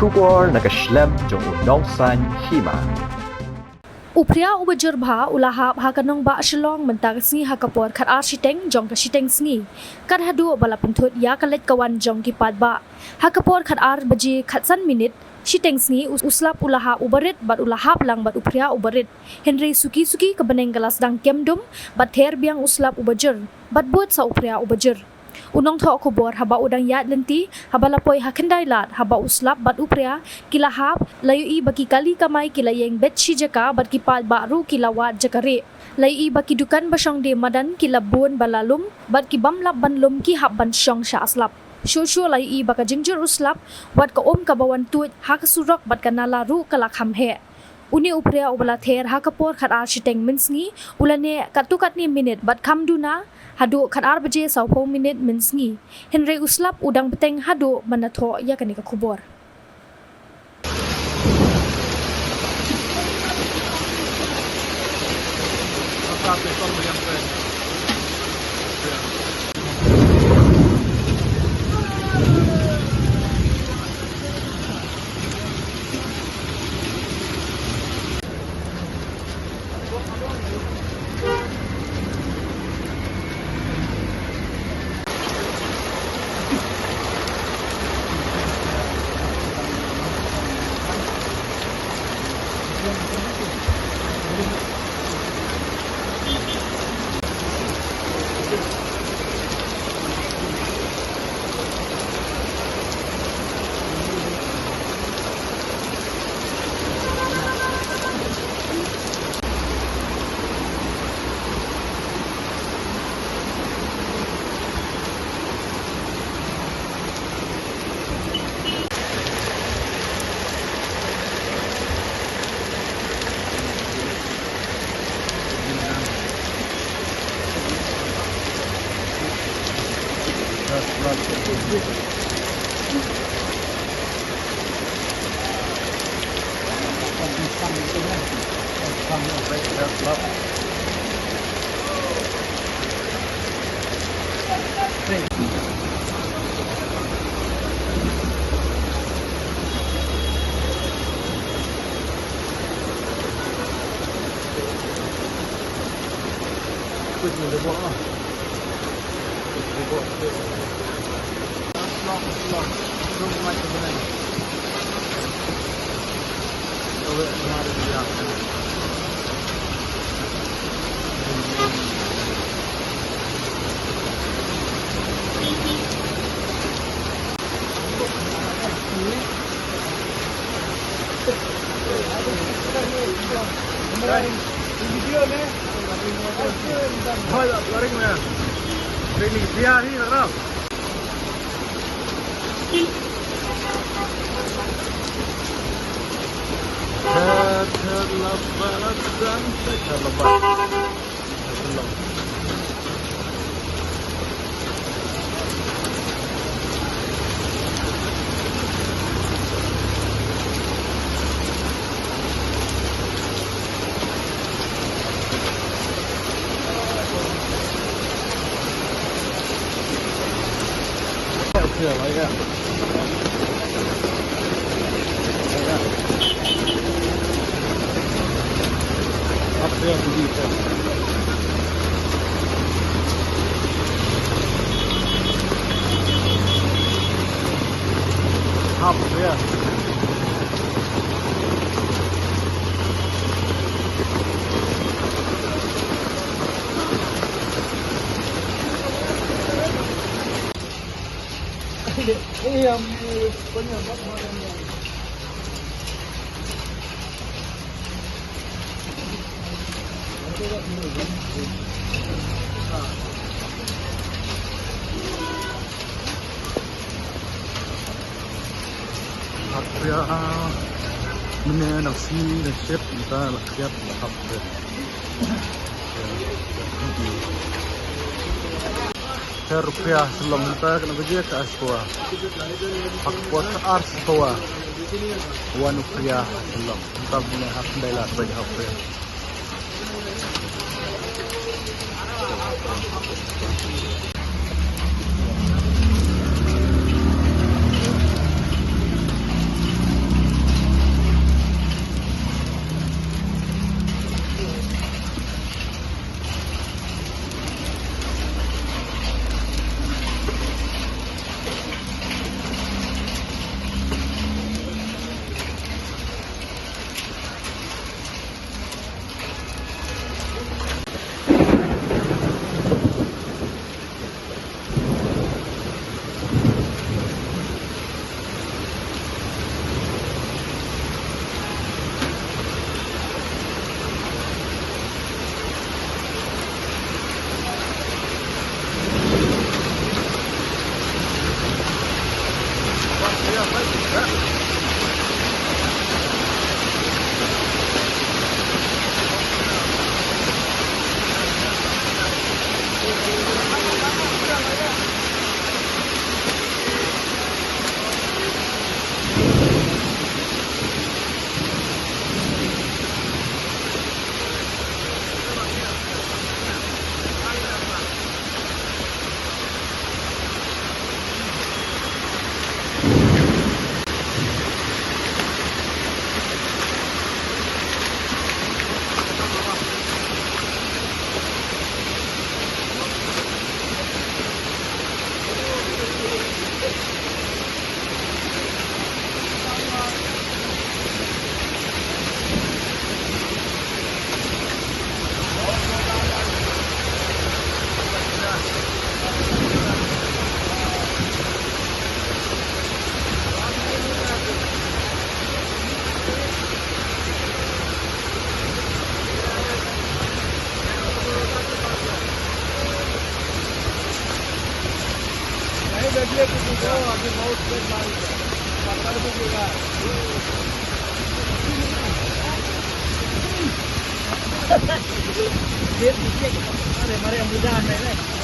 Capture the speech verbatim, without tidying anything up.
Khubor na ka shlem jong u Nongsaiñ Hima. U phria uba jur bha u la hap ha ka nongbah Shillong mynta ka sngi ha ka por khatar shiteng jong ka shiteng sngi. Kat haduh ba la pynthut ïa ka leit ka wan jong ki paidbah. Ha ka por khatar baje khatsan minit shiteng sngi u, u slap u la hap uba rit bad u la hap lang bad u phria uba rit. Hynrei suki suki ka bneng ka la sdang kem dum bad ther biang u slap uba jur bad bud sa u phria uba jur. U nongthoh khubor haba u dang ïaid lynti haba la poi ha Khyndailad haba u slap bad u phria ki la hap, la ïohi ba ki kali kamai ki la ïeng beit shi jaka bad ki paidbah ruh ki la wad jaka rieh. La ïohi ba ki dukan ba shong die madan ki la bun ba la lum bad ki bym lap ban lum ki hap ban shong sha slap. Shuh shuh la ïohi ba ka jingjur u slap wat ka um kaba wan tuid ha ka surok bad ka nala ruh ka la kham heh. Une u phria uba la ther ha ka por khatar shiteng mynsngi u la neh katto katne minit bad kham duna haduh khatar baje sawphew minit mynsngi. Hynrei u slap u dang bteng haduh ban da thoh ïa kane ka khubor. Hap ïa, mynne na sngi na shit, mynta la kjat, la hap ïa. Her rupiah Shillong mynta kane baje ka aswa. Hap wat ar swa. Wan rupiah Shillong. Mynta mynne hap dai la baje hap ïa. Mare, mare, mudah, mare.